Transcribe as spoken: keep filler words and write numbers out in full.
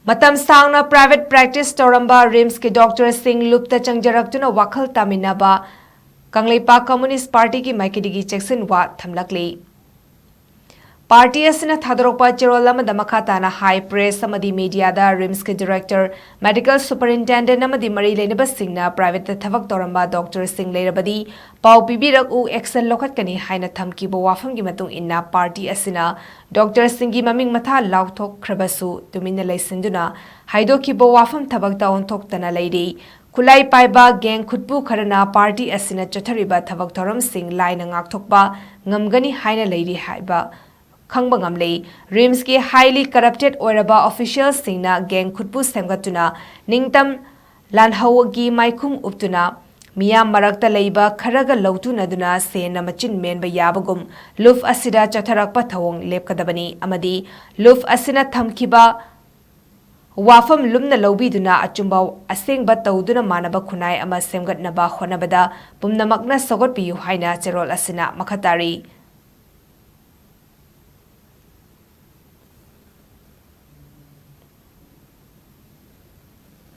ꯃꯇꯝ ꯁꯥꯡꯅ private practice ꯇꯧꯔꯝꯕ RIMSꯀꯤ doctorꯁꯤꯡ ꯂꯨꯞꯇ ꯆꯪꯖꯔꯛꯇꯨꯅ ꯋꯥꯈꯜ ꯇꯥꯃꯤꯟꯅꯕ ꯀꯪꯂꯩꯄꯥꯛ Communist Partyꯒꯤ ꯃꯥꯏꯀꯩꯗꯒꯤ ꯆꯦꯛꯁꯤꯟ ꯋꯥ ꯊꯝꯂꯛꯂꯤ꯫ Party ꯑꯁꯤꯅ ꯊꯥꯗꯣꯔꯛꯄ ꯆꯦꯔꯣꯜ ꯑꯃꯗ ꯃꯈꯥ ꯇꯥꯅ ꯍꯥꯏ, press ꯑꯃꯗꯤ mediaꯗ RIMSꯀꯤ director, medical superintendent ꯑꯃꯗꯤ ꯃꯔꯤ ꯂꯩꯅꯕꯁꯤꯡꯅ privateꯇ ꯊꯕꯛ ꯇꯧꯔꯝꯕ doctorꯁꯤꯡ ꯂꯩꯔꯕꯗꯤ ꯄꯥꯎ ꯄꯤꯕꯤꯔꯛꯎ, action ꯂꯧꯈꯠꯀꯅꯤ ꯍꯥꯏꯅ ꯊꯝꯈꯤꯕ ꯋꯥꯐꯝꯒꯤ ꯃꯇꯨꯡ ꯏꯟꯅ party ꯑꯁꯤꯅ doctorꯁꯤꯡꯒꯤ ꯃꯃꯤꯡ ꯃꯊꯥ ꯂꯥꯎꯊꯣꯛꯈ꯭ꯔꯕꯁꯨ ꯇꯨꯃꯤꯟꯅ ꯂꯩꯁꯤꯟꯗꯨꯅ ꯍꯥꯏꯗꯣꯛꯈꯤꯕ ꯋꯥꯐꯝ ꯊꯕꯛꯇ ꯑꯣꯟꯊꯣꯛꯇꯅ ꯂꯩꯔꯤ꯫ ꯈꯨꯠꯂꯥꯏ ꯄꯥꯏꯕ gang ꯈꯨꯠꯄꯨ ꯈꯔꯅ party ꯑꯁꯤꯅ ꯆꯠꯊꯔꯤꯕ ꯊꯕꯛ ꯊꯧꯔꯝꯁꯤꯡ ꯂꯥꯏꯅ ꯉꯥꯛꯊꯣꯛꯄ ꯉꯝꯒꯅꯤ ꯍꯥꯏꯅ ꯂꯩꯔꯤ ꯍꯥꯏꯕ ꯈꯪꯕ ꯉꯝꯂꯦ꯫ RIMSꯀꯤ highly corrupted ꯑꯣꯏꯔꯕ officialꯁꯤꯡꯅ gang ꯈꯨꯠꯄꯨ ꯁꯦꯝꯒꯠꯇꯨꯅ ꯅꯤꯡꯇꯝ ꯂꯥꯟꯍꯧꯒꯤ ꯃꯥꯏꯈꯨꯝ ꯎꯞꯇꯨꯅ ꯃꯤꯌꯥꯝ ꯃꯔꯛꯇ ꯂꯩꯕ ꯈꯔꯒ ꯂꯧꯇꯨꯅꯗꯨꯅ ꯁꯦꯟꯅ ꯃꯆꯤꯟ ꯃꯦꯟꯕ ꯌꯥꯕꯒꯨꯝ ꯂꯨꯞ ꯑꯁꯤꯗ ꯆꯠꯊꯔꯛꯄ ꯊꯧꯑꯣꯡ ꯂꯦꯞꯀꯗꯕꯅꯤ ꯑꯃꯗꯤ ꯂꯨꯞ ꯑꯁꯤꯅ ꯊꯝꯈꯤꯕ ꯋꯥꯐꯝ ꯂꯨꯝꯅ ꯂꯧꯕꯤꯗꯨꯅ ꯑꯆꯨꯝꯕ ꯑꯁꯦꯡꯕ ꯇꯧꯗꯨꯅ ꯃꯥꯟꯅꯕ ꯈꯨꯟꯅꯥꯏ ꯑꯃ ꯁꯦꯝꯒꯠꯅꯕ ꯍꯣꯠꯅꯕꯗ ꯄꯨꯝꯅꯃꯛꯅ ꯁꯧꯒꯠꯄꯤꯌꯨ ꯍꯥꯏꯅ ꯆꯦꯔꯣꯜ ꯑꯁꯤꯅ ꯃꯈꯥ ꯇꯥꯔꯤ꯫